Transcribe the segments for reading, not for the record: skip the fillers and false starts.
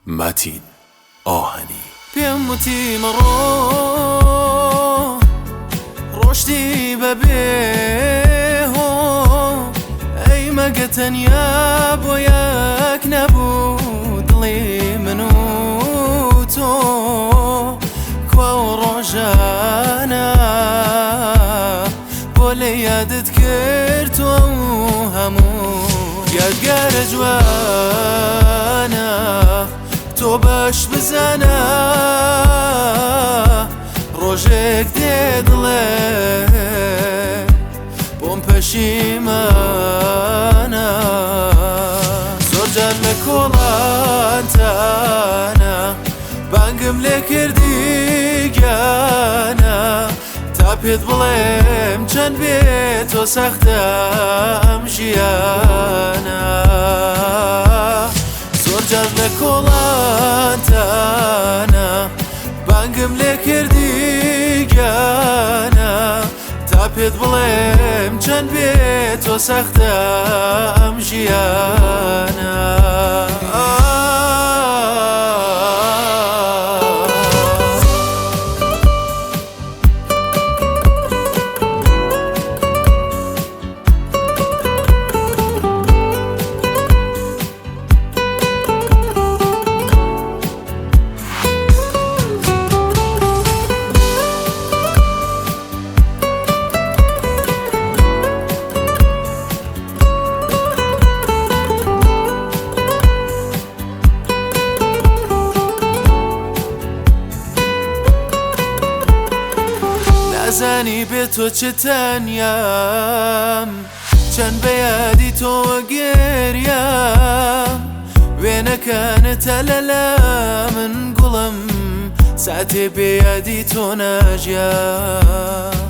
مەتین ئاهەنی. پێم وتی مەڕۆ ڕۆشتی بەبێ هۆ، ئەی مەگە تەنیا بۆ یەک نەبوو دڵی من و تۆ؟ کوا ئەو ڕۆژانە بۆ لێ یادت کرد تۆ ئەو هەموو یادگارە جوانە؟ تۆ باش بزانە ڕۆژێک دێ دڵێ بۆم پەشیمانە. زۆر جار لە کۆڵانتانە بانگم لێ کردی گیانە، تا پێت بڵێم چەند بێ تۆ سەختە ئەم ژیانە. زۆر جار لە کۆڵانتانە بانگم لێ کردی گیانە، تا پێت بڵێم چەند بێ تۆ سەختە ئەم ژیانە. نازانی بێ تۆ چ تەنیام، چەند بە یادی تۆوە گریام، وێنەکانتە لەلا من گوڵم، ساتێ بێ یادی تۆ ناژیام.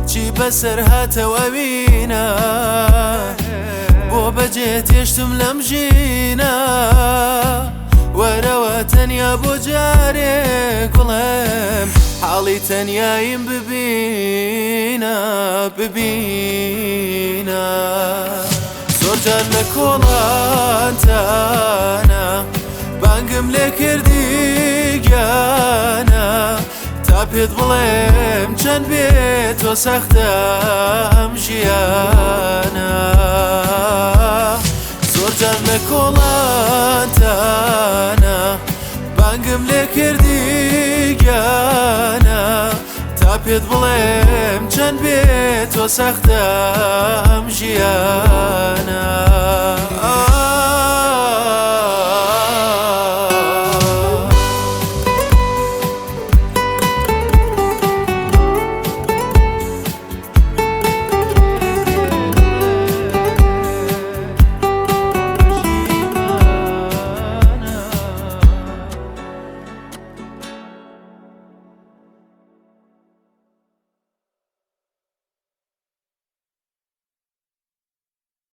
چی بەسەر هاتەوە وینە بۆ بەجێ تێشتم لەم ژینە، وەرەوە تەنیا بۆ جارێ گوڵم حاڵی تەنیاییم ببینە ببینە. زۆر جار لە کۆڵانتانە بانگم لێ کردی گیانە، تا پێت بڵێم چەند بێ تۆ سەختە ئەم ژیانە. زۆر جار لە کۆڵانتانە بانگم لێ کردی گیانە، تا پێت بڵێم چەند بێ تۆ سەختە ئەم ژیانە.